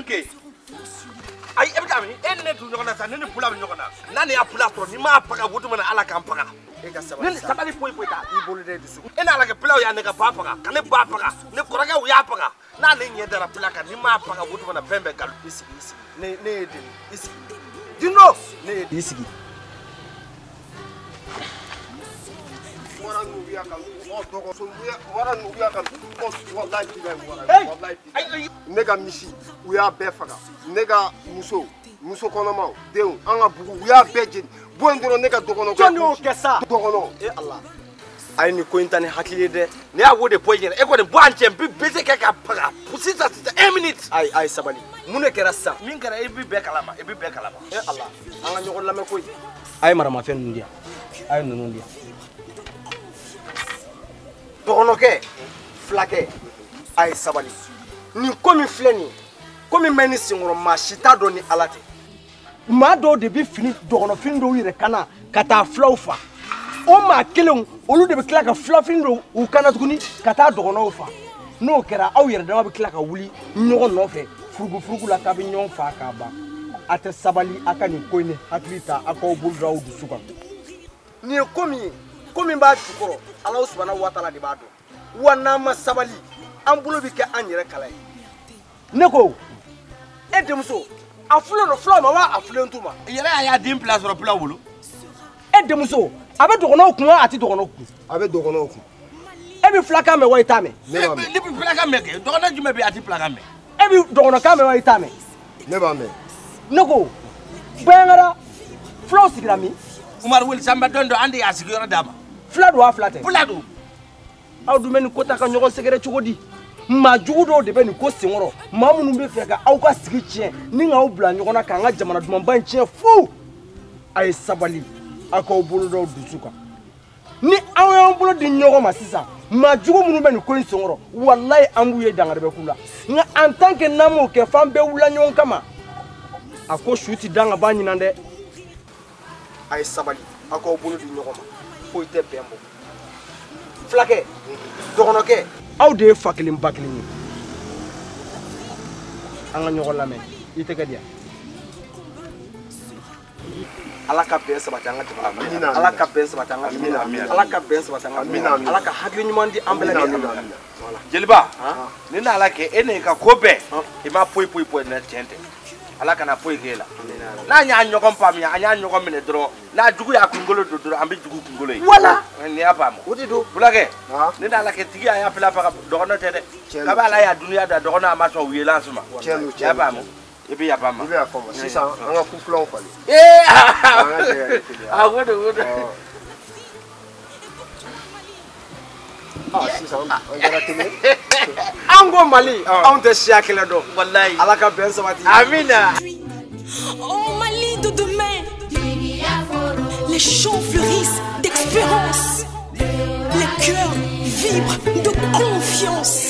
ke. Ayi e bɛ taa min? E ni ne tun ɲɔgɔn na sisan, ne ni Pula bɛ ɲɔgɔn na. N'a ne y'a Pula sɔrɔ, ni m'a faga woto mana Ala k'an faga. E ka sabali. Ne ni sabali foyi foyi t'a la. I bolo dɛ dusu. E n'Ala kɛ Pulaw y'a ne ka ba faga, ka ne ba faga, ne kɔrɔkɛw y'a faga. N'ale ɲɛ dara Pula kan, ni m'a faga woto mana fɛn bɛɛ nkalon. I sigi, i sigi. Ne ye deli. I sigi. Gindo! Ne ye i sigi. Ne ka misi u y'a bɛɛ faga, ne ka muso kɔnɔmaw denw an ka bugu u y'a bɛɛ jeni, bɔ yen dɔrɔn ne ka dɔgɔnɔ. Jɔn y'o kɛ sa? Dɔgɔnɔ. E Ala, a ye nin ko in ta ni hakili ye dɛ. Ne y'a wo de fɔ i ɲɛna, e kɔni bɔ an cɛ n bɛ bese kɛ ka faga sisan sisan 1 minute. Ayi ayi sabali, mun de kɛra sisan? Min kɛra i bɛ bɛɛ kalama, i bɛ bɛɛ kalama. E Ala, an ka ɲɔgɔn lamɛn koyi. A ye maramafɛn ninnu di yan, a ye ninnu di yan. Dɔgɔnɔkɛ, fulakɛ, a ye sabali. Nin ko min filɛ nin ye, ko min bɛ nin senkɔrɔ maa si t'a dɔn ni Ala tɛ. Maa dɔw de bɛ fini dɔgɔnɔfini dɔw yɛrɛ kan na ka taa fulaw fa. O maa kelenw olu de bɛ tila ka fulafini don u kan na tuguni ka taa dɔgɔnɔw fa. N'o kɛra aw yɛrɛ dama bɛ tila ka wuli ɲɔgɔn nɔfɛ furugufurugu la k'a bɛ ɲɔgɔn fa k'a ban. A tɛ sabali a ka nin ko in ni hakili ta a k'aw bolo da aw dusu kan. Nin ye ko min ye, ko min b'a jukɔrɔ Alahu subahana wa taala de b'a dɔn. Wa n'an ma sabali an bolo bɛ kɛ an yɛrɛ kala ye. Ne ko e denmuso a fulen don fulaw ma wa a fulen t'u ma? Yɛrɛ a y'a den bila sɔrɔ fulaw bolo. E denmuso a bɛ dɔgɔnɔw kun wa a tɛ dɔgɔnɔw kun? A bɛ dɔgɔnɔw kun. E bɛ filakan mɛn wa i t'a mɛn? Ne b'a mɛn. Ne bɛ filakan mɛn kɛ, dɔgɔnɔ jumɛn bɛ yen a tɛ filakan mɛn? E bɛ dɔgɔnɔkan mɛn wa i t'a mɛn? Ne b'a mɛn. Ne ko Bandiagara fulaw sigira min? Umaru Wele Sanba dɔn dɔ an de y'a sigiyɔrɔ d'a ma. Fula don wa fila tɛ? Fula don. Aw dun bɛ nin ko ta ka ɲɔgɔn sɛgɛrɛ cogo di? Maa jugu dɔw de bɛ nin ko senkɔrɔ, maa minnu bɛ fɛ ka aw ka sigi tiɲɛ ni k'aw bila ɲɔgɔn na k'an ka jamana dumanba in tiɲɛ fu. A ye sabali, aw k'aw bolo d'aw dusu kan. Ni aw y'an bolo di ɲɔgɔn ma sisan, maa jugu minnu bɛ nin ko in senkɔrɔ, walayi an b'u ye dankari bɛ k'u la. Nka en tant que n'an m'o kɛ f'an bɛɛ wulila ɲɔgɔn kama, a ko su ti dan ka ban ɲinan dɛ. A ye sabali, aw k'aw bolo di ɲɔgɔn ma, foyi tɛ bɛn bɔ. Fulakɛ, dɔgɔnɔkɛ, aw de ye fa kelen ba kelen ye. An ka ɲɔgɔn lamɛn, i tɛgɛ di yan. Ala ka bɛn sabati an ka jamana kɔnɔ. Ala ka bɛn sabati an ka jamana kɔnɔ. Ala ka bɛn sabati an ka jamana kɔnɔ. Ala ka hakili ɲuman di an bɛɛ lajɛlen ma. Jeliba, ni n'Ala kɛ e n'e ka ko bɛɛ, i ma foyi foyi foyi na tiɲɛ tɛ. Ala kana foyi k'e la. N'an y'a ɲɔgɔn faamuya, an y'a ɲɔgɔn minɛ dɔrɔn, n'a jugu y'a kunkolo don dɔrɔn, an bɛ jugu kunkolo ye. Wala. Nin y'a faamu. O de don. Fulakɛ, ni n'Ala kɛ tigi a y'a fila faga dɔgɔnɔ tɛ dɛ. Kabi Ala y'a dunuya da dɔgɔnɔ a ma sɔn u yelan suma. Tiɲɛ don, I y'a faamu. I bɛ yafa n ma. I bɛ yafa n ma. Sisan an ka kufilanw falen. Ee! An ka jɛ ka kɛ kelen ye. A ko don, ko don. Ah, sisan an kɛra kelen. An ko Mali, anw tɛ siya kɛlɛ dɔn. Walayi. Ala ka bɛn sabati. Amina. Oh Mali de demain, les champs fleurissent d'espérance, les cœurs vibrent de confiance.